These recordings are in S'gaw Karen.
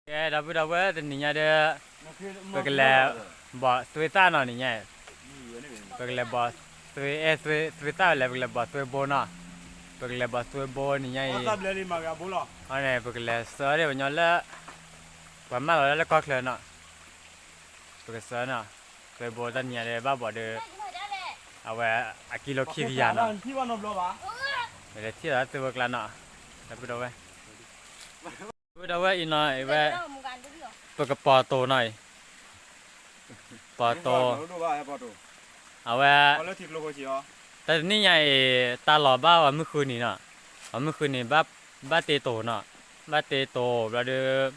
ကဲ ဒီပုၢ်ဒီဝဲၢ် တနံၤညါဒီး ပကလဲၤဘီၣ်သွ့သၣ်နီၤ နံၤညါအံၤ, ပကလဲၤဘီၣ်သွ့ အဲ သွ့သၣ်လဲၣ် ပကလဲၤဘီၣ်သွ့ဘိနီၤ, ပကလဲၤဘီၣ်သွ့ဘိနံၤညါအံၤ, န့ၣ် ပကလဲၤစၢဒၣ်ပညီလၢ ပှၤမၢလီၤဒၣ်လၢကီၢ်ချၢနီၤ, ပကစၢနီၤ, သွ့ဘိတနံၤညါဒီးဘၣ်ဘီၣ်ဒီး အဝဲအကံလိခံကယၤနီၤ, ပလဲၤထံၣ်လီၤသွ့ဘိကျါနီၤ, ဒီပုၢ်ဒီဝဲၢ် ဒီပုၢ်ဒီဝဲၢ်အံၤနီၤ အဝဲ ပကပီၤတိၤနီၤအံၤ, ပီၤတိၤ, အဝဲ တၢ်တနံၣ်ညါအံၤ တၢ်လီၤဘၣ်ဝဲမုၢ်ဃုနံၤနီၤ, ဝဲမုၢ်ဃုနံၤ ဘၣ်တ့တိၤနီၤ, ဘၣ်တ့တိၤဘျီဒီး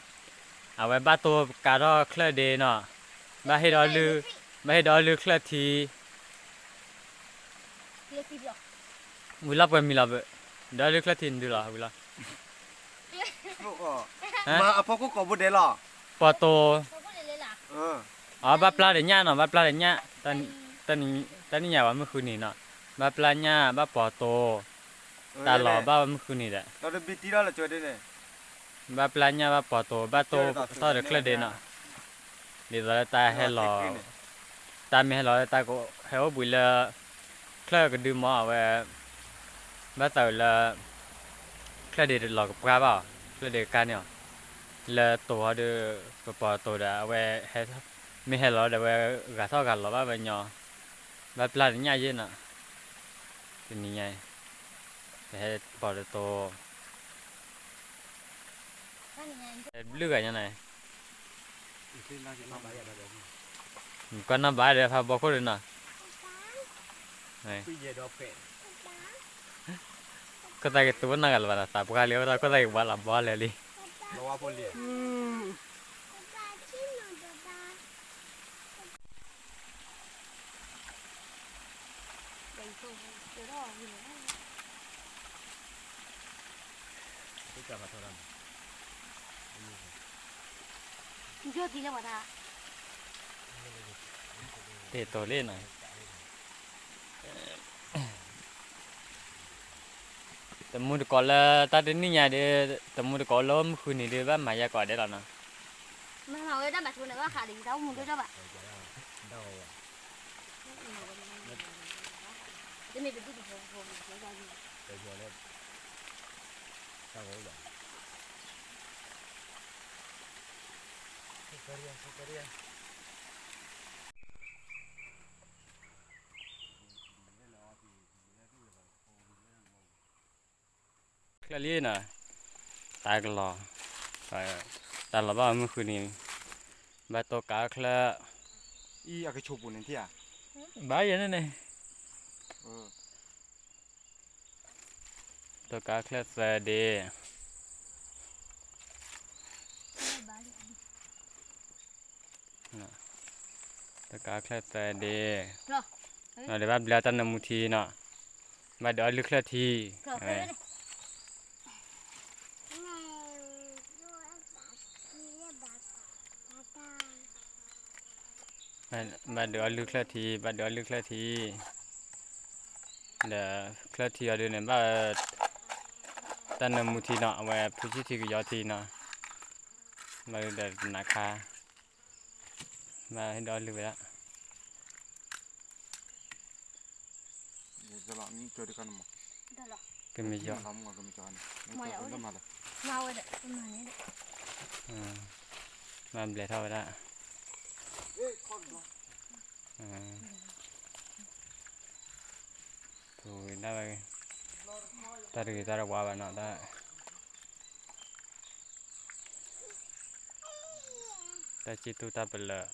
အဝဲဘၣ်တိၢ်ကါထီၣ်ချၢၣ်ဒ့နီၤ, ဘၣ်ဟ့ၣ်ဒီး ဘၣ်ဟ့ၣ်ဒီးလုၢ်ချၢၣ်ထံ ဝံၤလီၤပှဲၤမံၤလီၤဘၣ်, ဒီးလုၢ်ချၢၣ်ထံနဒုလီၤဝံၤလီၤ, မၤအဖီခိၣ်ကိးဘိဒဲးလီၤ, ပီၤတိၤ, အဘၣ်ပျၢ်ဒီးညၣ်နီၤ ဘၣ်ပျၢ်ဒီးညၣ်, တၢ်နံၣ်ညါဝဲမုၢ်ဃုနံၤနီၤ, ဘၣ်ပျၢ်ညၣ် ဘၣ်ပီၤတိၤ, တၢ်လီၤဘၣ်ဝဲမုၢ်ဃုနံၤဒီး ဘၣ်ပျၢ်ညၣ် ဘၣ်ပီၤတိၤ ဘၣ်တိၢ်ထီၣ်ဒီးချၢၣ်ဒ့နီၤ, ဒ်သိးလၢတၢ်ဟဲလီၤ, တၢ်မ့ၢ်ဟဲလီၤလၢတၢ်ကဟဲအိၣ်ဘှံးလၢ ချၢၣ်ကဒုမီအဝဲ ဘၣ်သးဝံၤလၢ ချၢၣ်ဒ့တလီၤကပှၢ်ဘၣ်အီၤ ချၢၣ်ဒ့ကါန့ၢ်အီၤ, လၢတိၤဟီဒီး ပပီၤတိၤဒီး အဝဲ မ့ၢ်ဟဲလီၤဒီး အဝဲဂၤထီၣ်ဂၤလီၤဘၣ်ဝဲညီ, ဘၣ်ပျၢ်ဒီးညၣ်ယဲနီၤ, တနံၤညါအံၤ ပဟဲပီၤတတိၤ ဘျုးဂၤညါန့ၣ်, ကွၢ်နီၣ်ဘၣ်ဒီးဖးဘီခိၣ်ဒီးနီၤ, ခိၣ်သၣ်က့ၤသူဝဲနီၢ်ဂၤလၢၤဘၣ်နီၤ သးပှၢ်လံ အဝဲဒၣ်ခိၣ်သၣ်က့ၤဝါလီၤဘီလဲၣ်လံ, တ့တိၤလံနီၤ, တမူတကိးလၢတၢ်တနံၣ်ညါဒီး တမူတကိးလၢမုၢ်ဃုနံၤဒီး ဘၣ်မၤယါကိးဒဲးလီၤနီၤ, မၤဝဲဒၣ်ဘၣ်ဆိန့ၣ် ဘၣ်ဃးဒီးယတၢ်အိၣ်မူဒိၣ်ထီၣ်ဘၣ် ချၢၣ်လံနီၤ, တၢ်ကလီၤ, တၢ်လီၤဘၣ်မုၢ်ဃုနံၤ, ဘၣ်တိၢ်ကးချၢၣ်, အံၤအကဆိးပူၤန့ၣ်ထံၣ်ဧါ, ဘၣ်ယဲန့ၣ်န့ၣ် တိၢ်ကးချၢၣ်သၢဒ့, တိၢ်ကးချၢၣ်သၢဒ့, ဒီးဘၣ်ဘျါတၢ်နၢမူထံနီၤ, ဘၣ်ဒုးအီလုၢ်ချၢၣ်ထံ, ဘၣ်ဒုးအီလုၢ်ချၢၣ်ထံ, ဘၣ်ဒုးအီလုၢ်ချၢၣ်ထံ, ဒီးချၢၣ်ထံအီၤဒုးန့ၣ် ဘၣ် တၢ်နၢမူထံနီၤ, အဝဲဖုဆံၣ်ထံကယီထံနီၤ, ဘၣ်ဒီးတနၤခါ, ဘၣ်ဟ့ၣ်ဒီးအီလုၢ်ဝဲဒၣ် ကမ့ၢ်ယီၤ, မၤဘျဲးထီၣ်ဝဲဒၣ်, ပဝဲဒၣ်ဝဲ, တၢ်တဂ့ၤတၢ်တဝါဘၣ်နီၤ, တၢ်စံၣ်တူၢ်တၢ်ပလၢၢ်,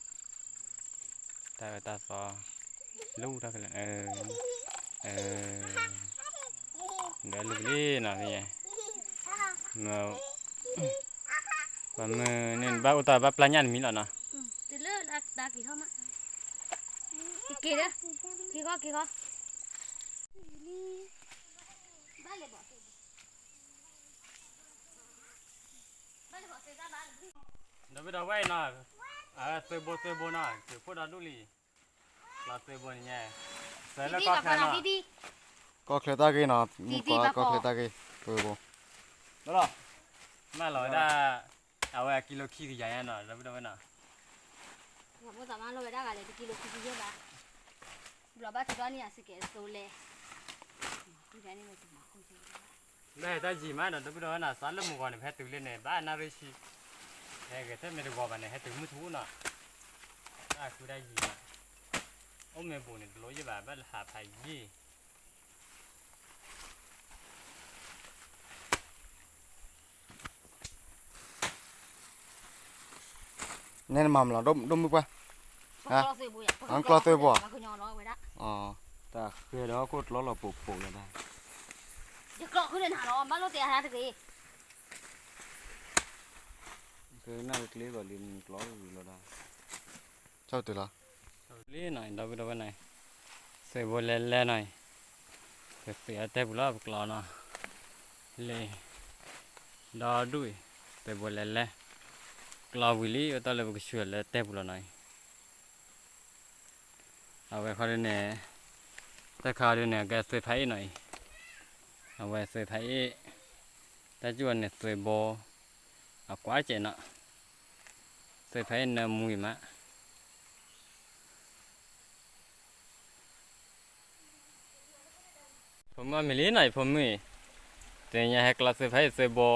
တၢ်အၢတၢ်သီ, လူၢ်တၢ်ကလၢာ်, ဒီးလူၢ်လံနီၤ, ပှၤမုၢ်န့ၣ် ဘၣ်အိၣ်တၢ်ဘၣ်ပျၢ်ညၣ်တမံၤလီၤနီၤ, တုၤလၢတၢ်က့ၤထီၣ်မး, က့ၤက့ၤလၢ, က့ၤဃီက့ၤဃီ, ဒီပုၢ်ဒီဝဲၢ်နီၤ, သွ့ဘိသွ့ဘိနီၤ, က့ၤခိၣ်ဒီဒူၣ်လံ, ကျီသွ့ဘိန့ၣ်ညါ, စၢလၢကီၢ်ချၢနီၤ, ကီၢ်ချၢတၢ်ဂ့ၢ်နီၤ, မုၢ်ကီၢ်ချၢတၢ်ဂ့ၢ်, သွ့ဘိ, မၢလီၤဝဲဒၣ်, အဝဲအကံလိခံကယၤညါနီၤ ဒီပုၢ်ဒီဝဲၢ်နီၤ, မိၢ်သးမါလီၤဝဲဒၣ်ဂၤလဲၣ် တကံလိခံကယဲၢ်ဘၣ်, ဘျီဘၣ်ထုးထီၣ်န့ၢ်အစကဲးသိလဲၣ်, လၢဟဲတၢ်ယံၤမးနီၤ ဒီပုၢ်ဒီဝဲၢ်နီၤ, စးလၢမုၢ်ဂီၤန့ၣ် ပဟဲတုၤလၢန့ၣ် ဘၣ်နၣ်ရံၣ်ဆံ, ဟဲဂဲၤထဲမ့ၢ်တဂီၤဘၣ်န့ၣ် ဟဲတုၤမုၢ်ထူနီၤ, တၢ်ဃုတၢ်ယံၤမး, အိၣ်မ့ၢ်ဘူးန့ၣ် တလိၣ်ယဲၢ်ဘၣ် ဘၣ်လၢဟးဖးယံၤ နဲနမၤမလီၤ ဒိၣ်မုၢ်ပှၢ်, ကျီသွဲဘိ, တၢ်ဃဲဒီးခိၣ်တြီလီၤပိာ်ပိာ်လၢၤဘၣ်, ယကျီဃုန့ၣ်နၤလီၤ မၤလိာ်တဲအဟးတဂ့ၤ, နကျီဝံၤလီၤဒီး, ဆီၣ်တုၤလီၤ, လံနီၤ ဒီပုၢ်ဒီဝဲၢ်နီၤ, သွဲဘိလဲၤလဲၤနီၤ, ပသ့ၣ်အီၤတဲပူၤလီၤ ပကျီနီၤ, လံ, ဒီဒူၣ်အံၤ, သွဲဘိလဲၤလဲၤ, ကျီဝံၤလံ အတၢ်လၢပကဆူၣ်လၢတဲပူၤလီၤနီၤအံၤ အဝဲခီဒ်န့ၣ်, တၢ်ခါဒ်န့ၣ် ကဲသွဲဖးအ့ၣ်နီၤအံၤ, အဝဲသွဲဖးအ့ၣ်, တၢ်ကၠူၣ်အီၤန့ၣ်သွဲဘိ, အကွၢ်ကဲနီၤ, သွဲဖးအ့ၣ်နၢမူအံၤမး, ဖိမုၣ်အီၣ်မ့ၤလံနီၤအံၤ ဖိမုၣ်အံၤ, တနံၤညါဟဲကျီသွဲဖးအ့ၣ်သွဲဘိ,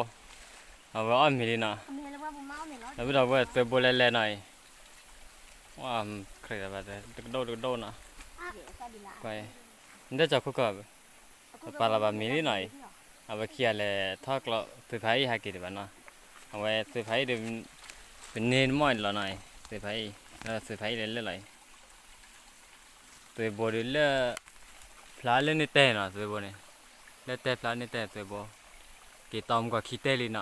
အဝဲအီၣ်မ့ၤလံနီၤ, ဒီပုၢ်ဒီဝဲၢ်သွဲဘိလဲၤလဲၤနီၤအံၤ, ဝါ, တကဒိၣ်တကဒိၣ်နီၤ, နတဲကၠီၤခိၣ်ကီၢ်, ပပာ်လီၤဘၣ်မ့ၤလံနီၤအံၤ, အဝဲခံဂၤလဲၤထီၣ်ကျီသွဲဖးအ့ၣ်ဟဲက့ၤဒံးဘၣ်နီၤ, အဝဲသွဲဖးအ့ၣ်ဒီး, ပန့ၢ်မီၢ်လီၤနီၤအံၤ သွဲဖးအ့ၣ်, ဒီးသွဲဖးအ့ၣ်လဲၤလဲၤလီၤအံၤ သွဲဘိဒီးလၢ, ဖျါလၢန့ၣ်တဲနီၤ သွဲဘိန့ၣ်, လၢတဲဖျါန့ၣ်တဲသွဲဘိ, က့ၤတီမုၢ်ကီၢ်ခံတဲလံနီၤ,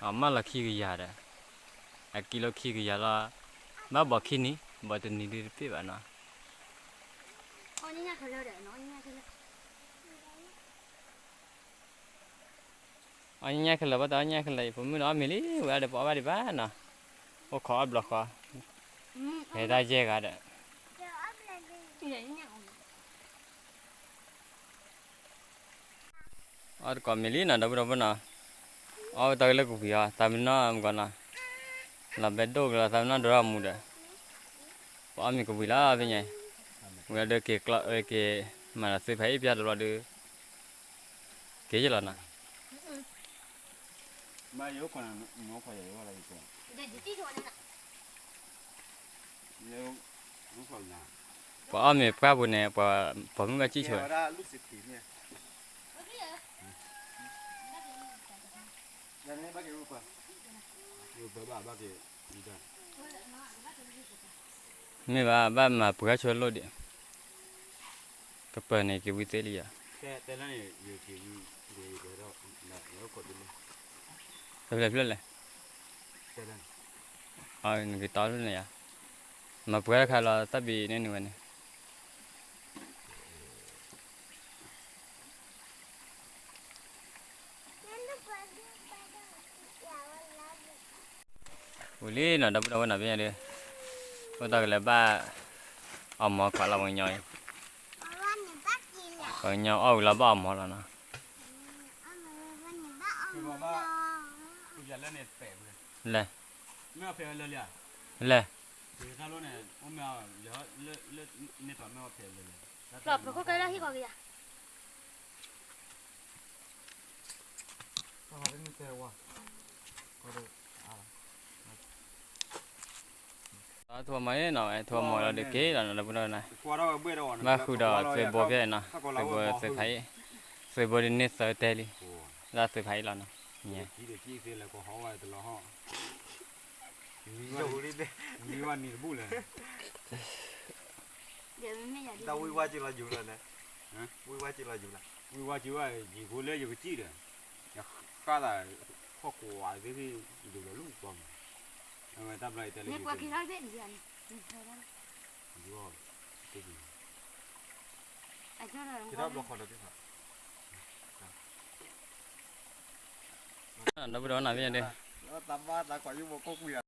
အမၢလီၤခံကယၤဒီး, အကံလိခံကယၤလီၤ, ဘၣ်ဘီခံနံၤ ဘီတနံၤဒ်တပ့ၢ်ဘၣ်နီၤ အီၣ်ညါခဲလၢာ် ဘၣ်တၢ်အီၣ်ညါခဲလၢာ် ဖိမုၣ်န့ၣ်အီၣ်မ့ၤလံ ဝဲဒၣ်ဒီးပအီၣ်ဘၣ်ဒံးဘၣ်နီၤ, အိၣ်ခိးအီၣ်ဘျီဃီ, ဟဲတၢ်ယဲၢ်ဂၤဒီး အီၣ်တကိးမ့ၤလံနီၤ ဒီပုၢ်ဒီဝဲၢ်နီၤ, အီၣ်တၢ်ကလၢကဝံၤအီၤ သးမ့ၢ်နီၢ်မုၢ်ကီၢ်နီၤ, လီၤဘဲဒိၣ်ကလီၤ သးမ့ၢ်နီၢ်ဒိၣ်ထီၣ်မူဒီး, ပအီၣ်မ့ၤကဝံၤလီၤဖဲညါ, ဝံၤဒီးက့ၤကျီ က့ၤမၤလီၤသွဲဖးအ့ၣ်ပျၢ်တဘျီဒီး က့ၤယလီၤနီၤ, ပှၤအီၣ်မ့ၤပှၢ်ပူၤန့ၣ် ပှၤပိာ်မုၣ်ဘၣ်စံၣ်ဆိဝဲ, မ့ၢ်ဘၣ် ဘၣ်မၤပှဲၤဆိလိၣ်ဒံး, ကပၢၤန့ၣ်က့ၤဝံသ့လံယၤ, တဖျၢၣ်ဖျၢၣ်လဲၣ်, နက့ၤတီလိၣ်န့ၣ်ယၤ, မၤပှဲၤတခါလီၤ တၢ်ဘံၤန့ၢ်နုာ်ဝဲန့ၣ် ဝံၤလံနီၤ ဒီပုၢ်ဒီဝဲၢ်နီၤ ဖဲညါဒီး, အိၣ်တၢ်ကလဲၤဘၣ် အီၣ်မီၤခွးလီၤ ပှၤကညီအံၤ, ပှၤကညီအီၣ်ဝံၤလီၤဘၣ်အီၣ်မီၤလီၤနီၤ, လဲၣ်, လဲၣ်, ထိးမီၤနီၤ ထိးမီၤလီၤဒီးက့ၤလီၤနီၤ ဒီပုၢ်ဒီဝဲၢ်နီၤ, ဘၣ်ဃုာ်ဒီးသွဲဘိဖဲနီၤ, သွဲဘိသွဲဖးအံၣ်, သွဲဘိဒ်န့ၣ်သၢတဲလံ, လၢသွဲဖးအံၣ်လီၤနီၤ, တၢ်ဝံၤဝါက့ၤလီၤယူၤလီၤန့ၣ်, ဝံၤဝါက့ၤလီၤယူၤလီၤ, ဝံၤဝါက့ၤဝဲ ယံၤဖိလၢယကစံၣ်ဒီး, ယဃၣ်သး ဟီၣ်ကွးသ့ၣ်သ့ၣ် ယူၤလီၤလၢပှၤမး, အဝဲတၢ်ဘျီအံၤတဲလၢ ဒီပုၢ်ဒီဝဲၢ်နီၤ ဖဲညါဒီး, တၢ်ဘၣ်တၢ်ကွၢ်ယုၢ်မီၤကိၣ်ကွံာ်